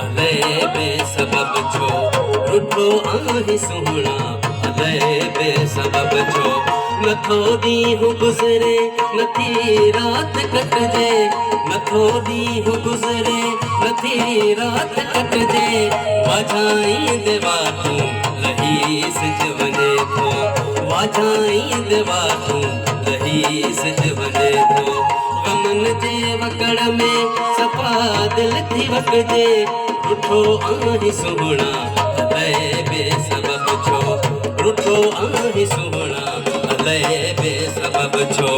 الائي بي سبب ڇو؟ رٺو آهين سهڻا، الائي بي سبب ڇو؟ نٿو ڏينهن گذري، نٿي رات ڪٽجي، نٿو ڏينهن گذري، نٿي رات ڪٽجي، واجهائيندي واٽون لهي سج وڃي ٿو، واجهائيندي واٽون لهي سج وڃي ٿو. غمن جي وڪڙ ۾ صفا دل ٿي وڪجي، رٺو آهين سهڻا، الائي بي سبب ڇو؟ رٺو آهين سهڻا، الائي بي سبب ڇو؟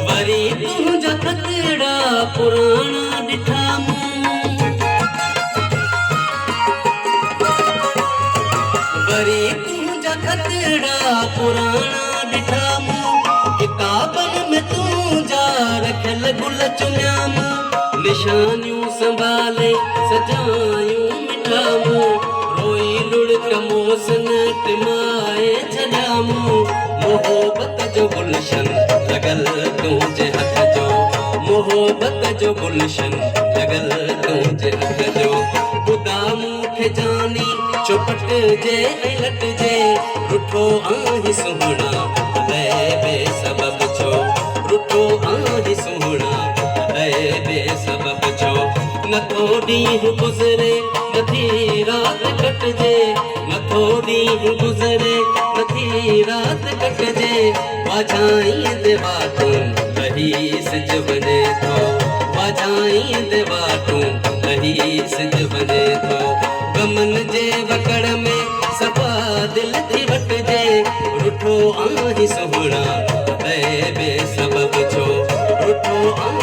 وري تنهنجا خطڙا پراڻا ڏٺا مون، وري تنهنجا خطڙا پراڻا ڏٺا مون، ڪتابن ۾ تنهنجا رکيل گل چميا مون، نشانيون سنڀالي سجايون مٺا مون، روئي لڙڪ موسن ٽمائي ڇڏيا مون. محبت جو گلشن لڳل تنهنجي هٿ جو، محبت جو گلشن لڳل تنهنجي هٿ جو. ٻڌا مون کي جاني، ڇو پٽجي ۽ لٽجي؟ رٺو آهين سهڻا، الائي بي سبب ڇو؟ رٺو آهين سهڻا، الائي بي سبب ڇو؟ نٿو ڏينهن گذري، نٿي رات ڪٽجي، نٿو ڏينهن گذري، نٿي رات ڪٽجي، واجهائيندي واٽون لهي سج وڃي ٿو، واجهائيندي واٽون لهي سج وڃي ٿو. غمن جي وڪڙ ۾ صفا دل ٿي وٽجي، رٺو آهين سهڻا، الائي بي سبب ڇو؟ رٺو آهين.